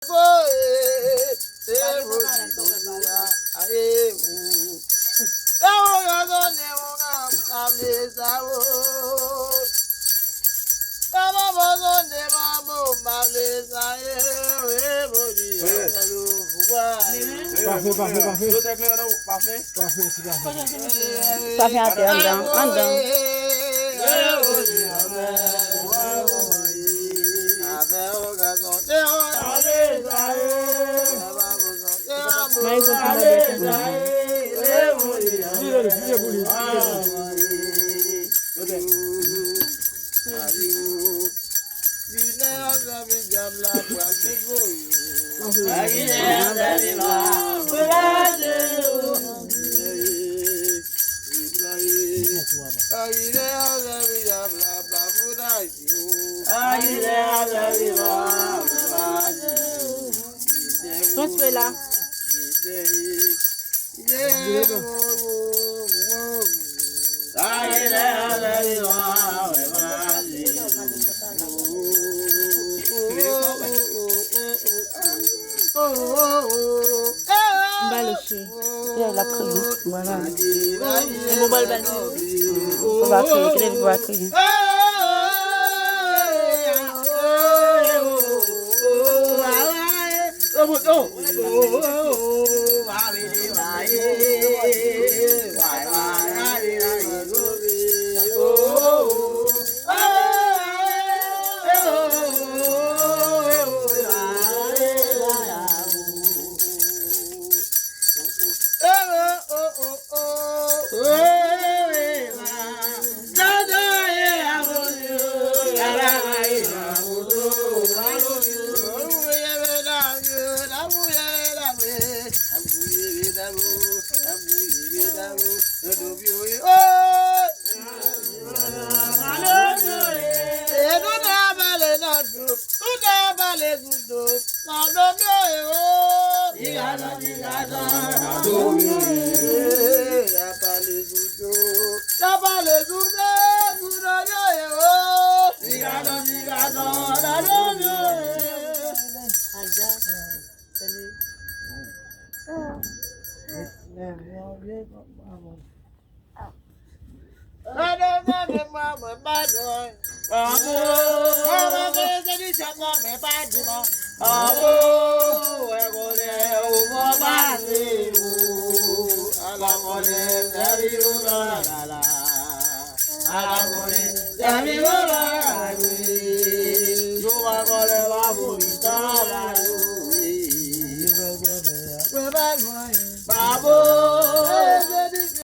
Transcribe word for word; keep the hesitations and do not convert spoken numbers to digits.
Pafe, pafe, pafe. Pafe, ti pafe. Pafe atè, anndan, anndan. Mayizo ki mande pou mwen. Transfè la. M ba l, cheri. L ap kriye. Vwala. Bon, ba l, ba l. Pou l pa kriye, kite l pou l pa kriye.